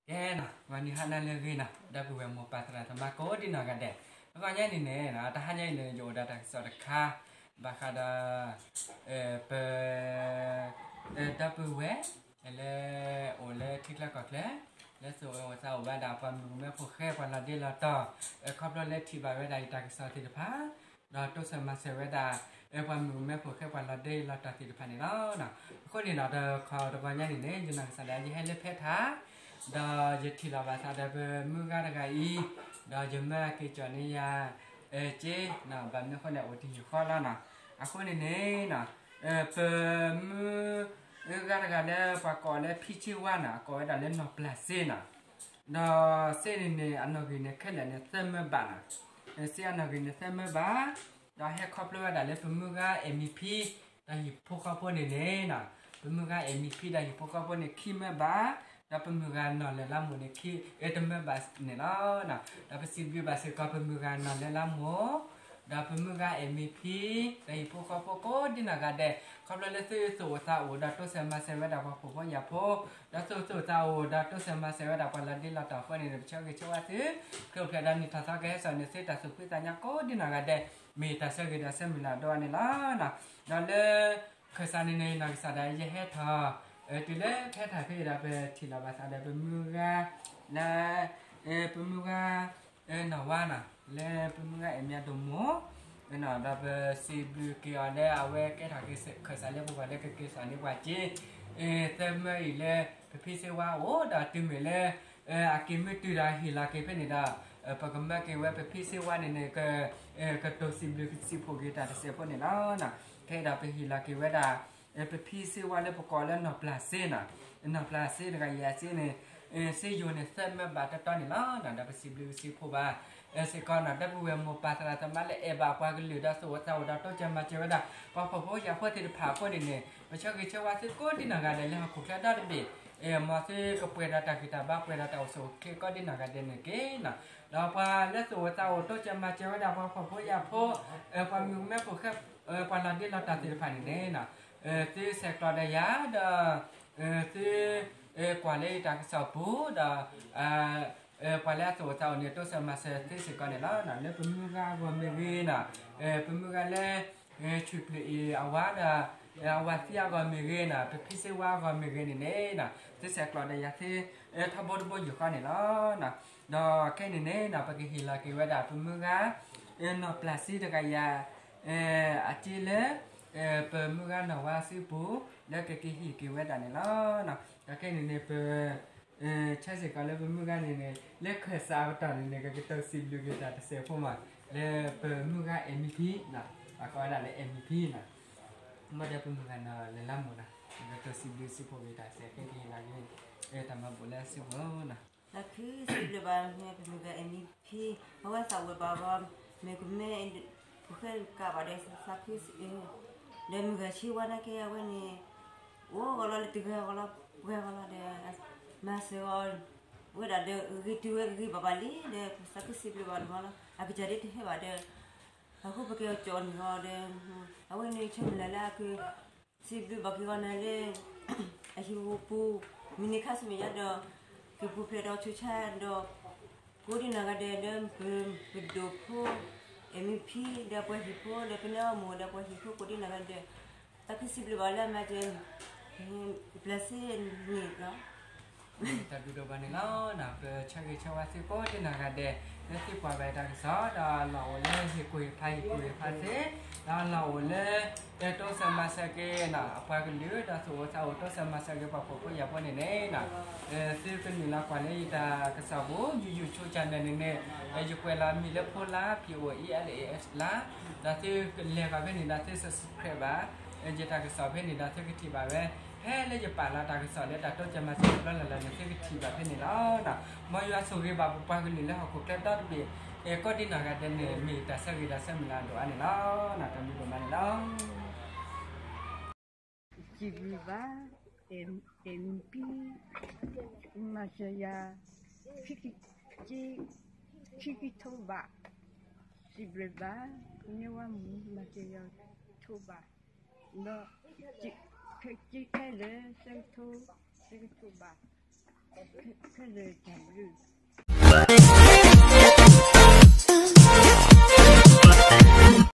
ကဲနီၤ ဂီၤနံၤဟါနၤလၢအဂ့ၤနီၤ ဒီပုၢ်ဝဲၢ်မိၢ်ပၢ်သရၣ်သမါကိးဒံနီၢ်ဂၤဒဲး, အဂီၢ်ညါန့ၣ်န့ၣ် တဟါညါအံၤန့ၣ် ယအိၣ်ဒီးတၢ်ကစီၣ်တခါ ဘၣ်ဃးဒီး ပ ဒီပုၢ်ဝဲၢ် လၢအိၣ်လၢထံချၢကီၢ်ချၢ လၢသူၣ်အိၣ်သးအိၣ်ဘၣ်ဒၣ်ပှၤမုၣ်ကမဲဖိဃဲ ပှၤလီၤဒ့လီၤတီၤ ခီဖျိလၢထံၣ်ဘၣ်ဝဲဒၣ်ယတၢ်ကစီၣ်သ့ၣ်တဖၣ် ဒီးတိစၢၤမၤစၢၤဝဲဒၣ် ပှၤမုၣ်ကမဲဖိဃဲ ပှၤလီၤဒ့လီၤတီၤသ့ၣ်တဖၣ်န့ၣ်လီၤ. အဃိန့ၣ်ဒီး တခီတဂီၤညါန့ၣ်န့ၣ် ယနီၢ်ကစၢ်ဒၣ်ယဟဲလၢဖဲထၣ် ဒီးယထံၣ်လီၤဘၣ်သးဒီးပမုၢ်ဂၤတဂၤအံၤ ဒီးယမၢက့ၤကၠီၣ်န့ၢ်ယၤ က့ ဘၣ်မနုၤအဃိလဲၣ် အိၣ်တယံာ်ဃီလီၤနီၤ. အဃိန့ၣ်န့ၣ် ပမုၢ်ဂၤတဂၤလၢပှၤကိးလၢဖံဆ့ဝါနီၤ အကိးဝဲဒၣ်လၢနီၢ်ပျၢ်စ့နီၤ ဒီးစ့န့ၣ်န့ၣ် အနီၣ်ဂံၢ်န့ၣ်ခဲလၢာ်န့ၣ် သၢမၢဘးနီၤ, စ့အနီၣ်ဂံၢ်န့ၣ်သၢမၢဘး, ဒီးဟဲခီဖျိဝဲဒၣ်လၢပမုၢ်ဂၤ MP ဒီးဟံၣ်ဖိဃီဖိန့ၣ်န့ၣ်နီၤ, ပမုၢ်ဂၤ MP ဒီးဟံၣ်ဖိဃီဖိန့ၣ် ခံမၢဘး, ဒီးပမုၢ်ဂၤနီၢ်လဲၤလါမိၢ်န့ၣ် ခံ တမၢဘးန့ၣ်လီၤ. ဒီးပစံးဘျုးဘၣ်စ့ၢ်ကီးပမုၢ်ဂၤနီၢ်လဲၤလါမိၢ် ဒီးပမုၢ်ဂၤ MP ဒီးဟံၣ်ဖိဃီဖိကိးဒံနီၢ်ဂၤဒဲး ခီဖျိလၢသုသူၣ်အိၣ်သးအိၣ်ဒီးတိစၢၤမၤစၢၤဝဲဒၣ်ပှၤဖှီၣ်ဖိယာ်ဖိ, ဒီးသုသူၣ်အိၣ်သးအိၣ်ဒီးတိစၢၤမၤစၢၤဝဲဒၣ်ပှၤလီၤဒ့လီၤတီၤအဃိန့ၣ် ပဆၢဂ့ၤဆၢဝါသု, ချုးဖျဲးဒီးနံၣ်ထီၣ်သီကဟဲစိာ်န့ၢ်သုတၢ်သူၣ်ဖှံသးညီကိးဒံနီၢ်ဂၤဒဲး, မ့ၢ်တၢ်ဆၢဂ့ၤဒီးဆၢမုၢ်လၢ်ဒိၣ်န့ၣ်လီၤ. ဒီးလၢ ခၢၣ်စးန့ၣ်န့ၣ် နီၢ်ကစၢ်ဒၣ်ယဟဲထီၣ် တုၤလၢဖဲထၣ်ဖဲအံၤဒီး ပထံၣ်လီၤဘၣ်သးဒီးပမုၢ်ဂၤ လၢ ပမုၢ်ဂၤ နီၢ်ဝါနီၤ လၢပမုၢ်ဂၤအဲၣ်မ့ၢ်အဒိၣ်မိၢ်, ဒီးပစံးဘျုးက့ၤအီၤလၢအဝဲကဲထီၣ်က့ၤခၢၣ်စးလၢပဂီၢ်လၢကက့ၤစိာ်န့ၢ်ပှၤက့ၤ သၢမၢအံၤလၢ ပဖံစ့ဝါအအိၣ်ဒီးတုၤမ့ၢ်လၢ အက့ၤမ့ၢ်တုၤဒီးဟ့ၣ်လီၤက့ၤဖဲန့ၣ်ဒီး ပကမၢက့ၤဝဲပဖံစ့ဝါန့ၣ်န့ၣ် ကတိၤစံးဘျုးစံးဖှိၣ်က့ၤတၢ်တစဲးဖိန့ၣ်လီၤ. ခဲအံၤဒီးပဟ့ၣ်လီၤက့ၤဝဲဒၣ် ပဖံစ့ဝါလၢပကိးလၢနီၢ်ပျၢ်စ့နီၤ, နီၢ်ပျၢ်စ့တဂၤအံၤအစ့န့ၣ် စ့ယိၤန့ၣ်သၢမၢဘးတီတီန့ၣ်လီၤ. ဒီးပစံးဘျုးစံးဖှိၣ်ဘၣ် စ့ၢ်ကီးနီၤ ဒီပုၢ်ဝဲၢ်မိၢ်ပၢ်သရၣ်သမါလၢအဲၣ်ဘၣ်ပှၤကလုာ်ဒီးသူၣ်အိၣ်သးအိၣ်ဒီးတိစၢၤမၤစၢၤဝဲဒၣ် ပှၤဖှီၣ်ဖိယာ်ဖိသ့ၣ်တဖၣ်အဃိန့ၣ်န့ၣ် ပဆၢဂ့ၤဆၢဝါသုကိးဒံနီၢ်ဂၤဒဲးလၢဟီၣ်ခိၣ်ချၢဒီတဘ့ၣ်, မ်သုကပှဲၤဒီးတၢ်ဂံၢ်တၢ်ဘါ ပှဲၤဒီးတၢ်အိၣ်ဆူၣ်အိၣ်ချ့ကိးဒံနီၢ်ဂၤဒဲးန့ၣ်တက့ၢ်နီၤ. ဒီးပှၤလၢသူၣ်အိၣ်သးအိၣ်တိစၢၤမၤစၢၤဝဲဒၣ်ပှၤဖှီၣ်ဖိယာ်ဖိ ပှၤမုၣ်ကမဲဖိဃဲ ပှၤလီၤဒ့လီၤတီၤသ့ၣ်တဖၣ်န့ၣ်န့ၣ် သုဆဲးကျိးဒီးယၤဒီး သု ကွၢ်လၢယတၢ်ကစီၣ်ပူၤဒီး ပှၤလၢအသူၣ်အိၣ်သးအိၣ်န့ၣ် တိစၢၤမၤစၢၤသုစ့ၢ်ကီးန့ၣ်လီၤ. လၢပမုၢ်ဂၤအဂီၢ်မ့ၢ်ဂ့ၤနီၤ, ပမုၢ်ဂၤလၢ ဆံၣ်ပျုၢ်အံၤအဝၤဒီး အဝၤသံအဂီၢ်မ့ၢ်ဂ့ၤနီၤ, ပဖံစ့ဝါအဂီၢ်မ့ၢ်ဂ့ၤန့ၣ်န့ၣ် သုဆဲးကျိးဒီးယၤသု ထီဘိတဘိယူၢ်ဃီန့ၣ်လီၤ. ဒီးခဲအံၤန့ၣ်န့ၣ် ပကဟ့ၣ်လီၤက့ၤဝဲဒၣ်ပမုၢ်ဂၤ နီၢ်ပျၢ်စ့တဂၤယၤ အစ့လၢ ပမုၢ်ဂၤနီၢ်ဝါစုပူၤ လၢကက့ၤဟ့ၣ်က့ၤဝဲဒၣ်န့ၣ်လီၤ. ဒီးခဲအံၤန့ၣ်န့ၣ် ပ ဆၢစ့ၢ်ကီးလၢပမုၢ်ဂၤန့ၣ်န့ၣ် လၢခၢၣ်စးအကတီၢ်န့ၣ်န့ၣ် ကကတိၤစံးဘျုးက့ၤတၢ်တစဲးဖိမး လၢပမုၢ်ဂၤ MP နီၤ, ပကိးဝဲဒၣ်လၢ MP နီၤ, မ့ၢ်ဒီးပမုၢ်ဂၤနီၢ်လဲၤလါမိၢ်နီၤ ကကတိၤစံးဘျုးစံးဖှိၣ်က့ၤတၢ်စဲး ကက့ၤလၢက့ၤ တၢ်မၤဘူၣ်လၢစုပူၤနီၤ. သးခုစံးဘျုးဘၣ်မ့ၢ်ပမုၢ်ဂၤ MP အဝဲသးဝံၣ်ဘၣ်ဂီၤ မ့ၢ်ကမဲ ဖိဃဲကးဘၣ်ဒီးသးခု ဒီးမုၢ်ဂၤဆ့ဝါနာ်က့အဝဲန့ၣ် အိၣ်ဂီၤလီၤလၢတဂၤဂီၤလီၤ ပှဲၤဂီၤလီၤဒီး မၤစၢၤဂီၤ ဝဲဒၣ်ဒီးဂ့ၤတုၤဝဲဂ့ၤဘၣ်ဘၣ်လံဒီး သးခုစံးဘျုးဘၣ်န့ၣ်ဂီၤလီၤ အကစၢ်ဒ်တဟဲဘၣ်ဒီး အဃိပကဲအီၤကၠီၣ်န့ၣ်ဂီၤဒီး အဝဲန့ၣ်ဆၢမုၢ်လၢ်လၢအက စံးဘျုးဘၣ်က့ၤဂီၤနၤလၢ အဟံၣ်ပူၤ မုၢ်နံၤခါဆူမဲာ်ညါဒီး ကပူၤဖျဲးဒီးဆူၣ်ဆါဒီး ကိးဒံနီၢ်ဂၤဒဲးလၢ ပဒိၣ်ဖိ MP ဒီးပှၤဟံၣ်ဖိဒီးပနဲအီမိၢ်ဒီးပှၤဟံၣ်ဖိကိးဒံနီၢ်ဂၤဒဲး သးခုစံးဘျုးဘၣ်လၢအမၤစၢၤ ပျၢ်စ့န့ၣ်လီၤ. တၢ်ဘျုးဒိၣ်ဘၣ်န့ၣ်လီၤ. ပဆၢဂ့ၤဆၢဝါသုကိးဒံနီၢ်ဂၤဒဲး လၢသုကွၢ်ဘၣ်တၢ်ကစီၣ် ဒီးလီၢ်အိၣ်လၢဟ့ၣ်ကူၣ်ဟ့ၣ်ဖး ဟ့ၣ်ကူၣ်ဟ့ၣ်ဖးသ့ ဒီးလီၢ်အိၣ်လၢ တိစၢၤမၤစၢၤက့ၤ အပှၤကလုာ် ဒီးသူၣ်အိၣ်သးအိၣ်တိစၢၤမၤစၢၤက့ၤပှၤဖှီၣ်ဖိယာ်ဖိန့ၣ်န့ၣ် သုကနုာ်လီၤကွၢ်လၢယတၢ်ကစီၣ်ပူၤ YouTube channel န့ၣ်န့ၣ် ယကွဲးလီၤမံၤလၢ Polar P O E L A S လါ ဒီးသုလဲၤဃီၤဖဲန့ၣ်ဒီးသု subscribe ဘၣ် ယတၢ်ကစီၣ်ဖဲန့ၣ်ဒီးသုကထံၣ်ဘၣ်ဝဲ ဖဲလၢယပာ်လီၤတၢ်ကစီၣ်လၢတၢ်တိစၢၤမၤစၢၤတဘျီလၢ်လၢ်န့ၣ် သုကထံၣ်ဘၣ်ဖဲန့ၣ်လီၤ. မ်ယွၤဆိၣ်ဂ့ၤဘၣ်ပပှၤကလုာ်လၢဟီၣ်ခိၣ်ချၢဒီတဘ့ၣ် ကိးဒံနီၢ်ဂၤဒဲးန့ၣ် မ့ၢ်တၢ်ဆၢဂ့ၤဒီးဆၢမုၢ်လၢ်ဒိၣ်အါန့ၣ်လီၤ. တၢ်ဘျုးဒိၣ်မးန့ၣ်လီၤ. စံးဘျုးဘၣ် MP မၤစၢၤယၤ ခံကထိဘး, စံးဘျုးဘၣ် နဲဝါမုၣ် မၤစၢၤယၤ ထိဘး, ဒီး စံးခဲလၢာ် သၢကထိ, သၢကထိဘး, ခဲလၢာ်တၢ်ဘျုး,